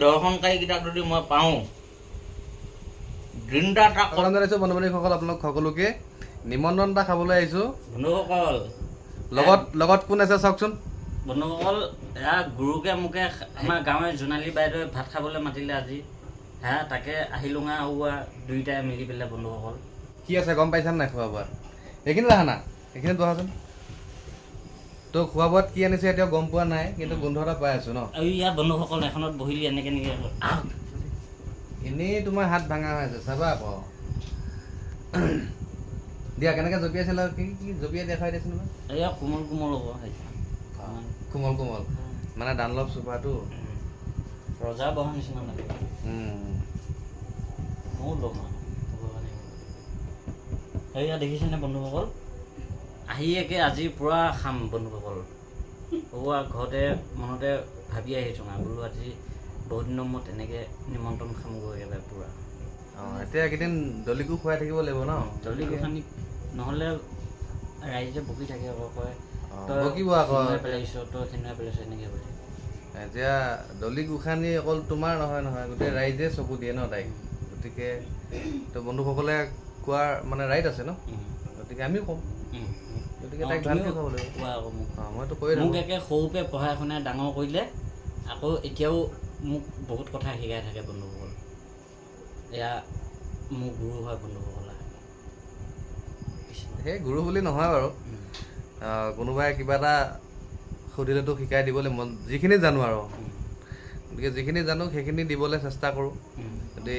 দৰ্শনকাৰীকেইটাক যদি মই পাওঁ, দিনটা এটা স্বাগতম জনাইছোঁ বন্ধু বান্ধৱীসকল, আপোনালোক সকলোকে নিমন্ত্ৰণ এটা খাবলৈ আহিছোঁ। বন্ধুসকল, লগত লগত কোন আছে চাওকচোন। বন্ধুসকল, এয়া গুৰুকে মোকে আমাৰ গাঁৱৰে জোনালী বাইদেৱে ভাত খাবলৈ মাতিলে আজি। হা, তাকে আহিলোঁ আৰু দুইটাই মিলি পেলাই বন্ধুসকল। কি আছে গম পাইছা নাই খোৱা বোৱাত? এইখিনি আহা না, এইখিনিত বহাচোন। তো খোৱা বোৱাত কি আনিছে এতিয়াও গম পোৱা নাই, কিন্তু গোন্ধ এটা পাই আছো ন। আৰু ইয়াত বন্ধুসকল, এখনত বহিলি এনেকে এনেকে। এনেই তোমাৰ হাত ভাঙা হৈ আছে, চাবা আকৌ। দিয়া, কেনেকে জঁপিয়াইছিলা, কি কি জঁপিয়াই দেখাই দিয়াচোন এবাৰ। এয়া কোমল কোমল হ'ব। কোমল কোমল মানে ডানলপ চোফাটো। ৰজা বহা নিচিনা লাগে। ময়ো ল'ম আৰু ভগৱানে। এয়া দেখিছেনে বন্ধুসকল, আহি একে আজি পূৰা খাম বন্ধুসকল। ওৱা ঘৰতে মনতে ভাবি আহিছোঁ আৰু বোলো আজি বহুত দিনৰ মূৰত এনেকৈ নিমন্ত্ৰণ খামগৈ একেবাৰে পূৰা। অঁ, এতিয়া এইকেইদিন দলিকো খুৱাই থাকিব লাগিব ন। দলি গোসানীক নহ'লে ৰাইজে বকি থাকে আকৌ, কয় তই বকিব আকৌ। খিনুৱাই পেলাইছ, তই খিনুৱাই পেলাইছ এনেকৈ বুলি। এতিয়া দলি গোসানী অকল তোমাৰ নহয় নহয়, গোটেই ৰাইজে চকু দিয়ে ন তাইক। গতিকে তো বন্ধুসকলে কোৱাৰ মানে ৰাইট আছে ন, গতিকে আমিও ক'ম। গতিকে তাইক ভালকৈ খুৱাব লাগিব। কোৱা আকৌ মোক। অঁ, মইতো কৈয়ে মোক থাকোঁ। একে সৰুতে পঢ়াই শুনাই ডাঙৰ কৰিলে, আকৌ এতিয়াও মোক বহুত কথা শিকাই থাকে বন্ধুসকল। এয়া মোৰ গুৰু হয় বন্ধুসকল। সেই গুৰু বুলি নহয় বাৰু, কোনোবাই কিবা এটা সুধিলেতো শিকাই দিবলৈ মন, যিখিনি জানো আৰু, গতিকে যিখিনি জানো সেইখিনি দিবলৈ চেষ্টা কৰোঁ। গতিকে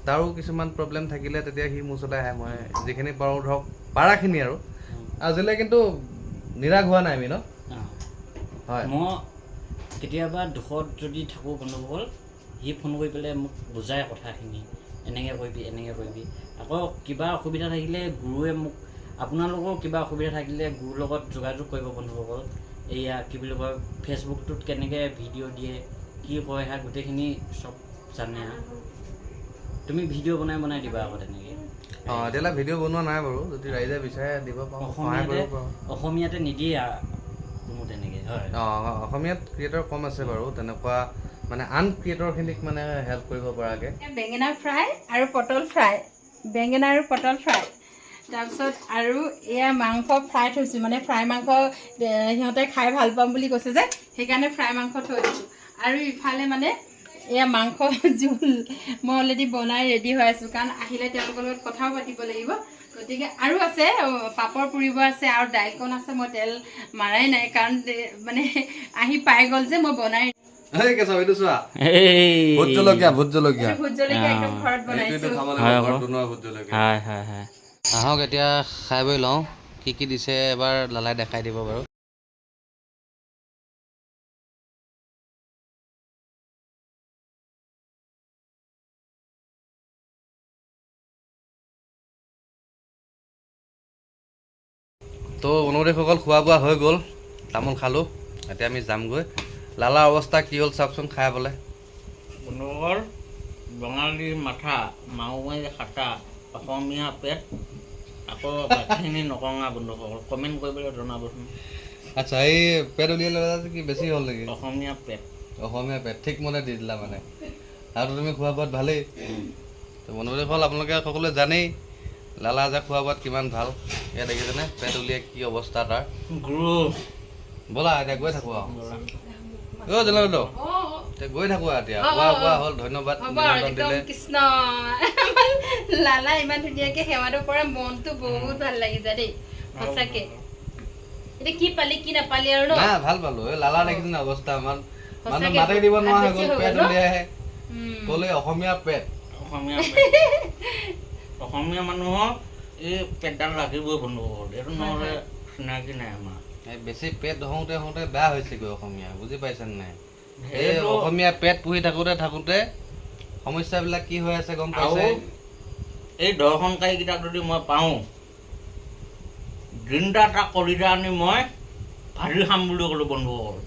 তাৰো কিছুমান প্ৰব্লেম থাকিলে তেতিয়া সি মোৰ ওচৰলৈ আহে, মই যিখিনি পাৰোঁ ধৰক পাৰাখিনি আৰু। আজিলৈ কিন্তু নিৰাশ হোৱা নাই আমি ন। হয়। মই কেতিয়াবা দুখত যদি থাকোঁ বন্ধুসকল, সি ফোন কৰি পেলাই মোক বুজায় কথাখিনি, এনেকৈ কৰিবি এনেকৈ কৰিবি। আকৌ কিবা অসুবিধা থাকিলে গুৰুৱে মোক, আপোনালোকৰো কিবা অসুবিধা থাকিলে গুৰুৰ লগত যোগাযোগ কৰিব বন্ধুসকল। এইয়া কি বুলি কয়, ফেচবুকটোত কেনেকৈ ভিডিঅ' দিয়ে কি কয় সেয়া গোটেইখিনি চব জানে। তুমি ভিডিঅ' বনাই বনাই দিবা আকৌ তেনেকৈ। অঁ, এতিয়ালৈ ভিডিঅ' বনোৱা নাই বাৰু, যদি ৰাইজে বিচাৰে দিব পাৰোঁ, সহায় অসমীয়াতে কৰিব পাৰোঁ। অসমীয়াতে নিদিয়ে কোনো তেনেকৈ হয়। অঁ, অসমীয়াত ক্ৰিয়েটৰ কম আছে বাৰু তেনেকুৱা, মানে আন ক্ৰিয়েটৰখিনিক মানে হেল্প কৰিব পৰাকৈ। বেঙেনা ফ্ৰাই আৰু পটল ফ্ৰাই, বেঙেনা আৰু পটল ফ্ৰাই, তাৰপিছত আৰু এয়া মাংস ফ্ৰাই থৈছোঁ, মানে ফ্ৰাই মাংস সিহঁতে খাই ভাল পাম বুলি কৈছে যে, সেইকাৰণে ফ্ৰাই মাংস থৈ দিছোঁ। আৰু ইফালে মানে এয়া মাংস জোল মই অলৰেডি বনাই ৰেডি হৈ আছোঁ, কাৰণ আহিলে তেওঁলোকৰ লগত কথাও পাতিব লাগিব। গতিকে আৰু আছে পাপৰ পুৰিব আছে আৰু দাইলকণ আছে, মই তেল মাৰাই নাই, কাৰণ মানে আহি পাই গ'ল যে মই বনাই। এই কেশৱ, এইটো চোৱা, ভোট জলকীয়া, ভোট জলকীয়া। ভোট জলকীয়া একদম ঘৰত বনাইছোঁ। ঘৰত বনোৱা ভোট জলকীয়া। হয় হয় হয়। আহক এতিয়া খাই বৈ লওঁ। কি কি দিছে এবাৰ লালাই দেখাই দিব বাৰু। তো বন্ধুসকল, খোৱা বোৱা হৈ গ'ল, তামোল খালোঁ, এতিয়া আমি যামগৈ। লালাৰ অৱস্থা কি হ'ল চাওকচোন খাই পেলাই। বন্ধুসকল, বঙালীৰ মাথা, মাৰোৱাৰী খাটা, অসমীয়া পেট, আকৌ বাকীখিনি নকঙা বন্ধুসকল, কমেণ্ট কৰিবলৈ জনাবচোন। আচ্ছা, এই পেট উলিয়াই ল'লা যে কি বেছি হ'ল নেকি? অসমীয়া পেট। অসমীয়া পেট ঠিক মতে দি দিলা মানে। আৰু তুমি খোৱা বোৱাত ভালেই। তো বন্ধুসকল, আপোনালোকে সকলোৱে জানেই লালা যে খোৱা বোৱাত কিমান ভাল। এয়া দেখিছেনে পেট উলিয়াই কি অৱস্থা তাৰ। গুৰু। ব'লা এতিয়া গৈ থাকোঁ আৰু। অ' জনালো, এতিয়া গৈ থাকোঁ আৰু এতিয়া খোৱা বোৱা হ'ল, ধন্যবাদ হ'ব আৰু নিমন্ত্ৰণ একদম দিলে। কৃষ্ণ, লালা ইমান ধুনীয়াকে সেৱাটো কৰে, মনটো বহুত ভাল লাগি যায় দেই সঁচাকে। এতিয়া কি পালি কি নাপালি আৰু ন। না, ভাল পালো। এই লালা দেখিছে নে অৱস্থা, মান মানে সঁচাকে মাতে দিব নোৱাৰা হৈ বেছি গ'ল, হৈ পেট গ'ল ন? উলিয়াই আহে। উম। ক'লে অসমীয়া পেট। অসমীয়া পেট, অসমীয়া মানুহৰ এই পেটডাল লাগিবই বন্ধুসকল, এইটো নহ'লে চিনাকি নাই আমাৰ। এই বেছি পেট হওঁতে হওঁতে বেয়া হৈছেগৈ অসমীয়া, বুজি পাইছেনে নাই? এই সেইটো অসমীয়া পেট পুহি থাকোঁতে থাকোঁতে সমস্যাবিলাক কি হৈ আছে গম আৰু পাইছে। এই দৰ্শনকাৰীকেইটাক যদি মই পাওঁ, দিনটা এটা কলিজা আনি মই ভাজি খাম বুলি ক'লো বন্ধুসকল।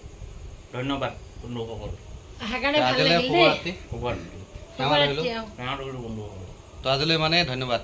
ধন্যবাদ বন্ধুসকল। অহাৰ কাৰণে ভাল আজিলৈ লাগিল দেই। শুভৰাত্ৰি। শুভৰাত্ৰি। সেৱা ধৰিলোঁ। শুভৰাত্ৰি, অ। সেৱা ধৰিলোঁ বন্ধুসকল। তো আজিলৈ মানে ধন্যবাদ।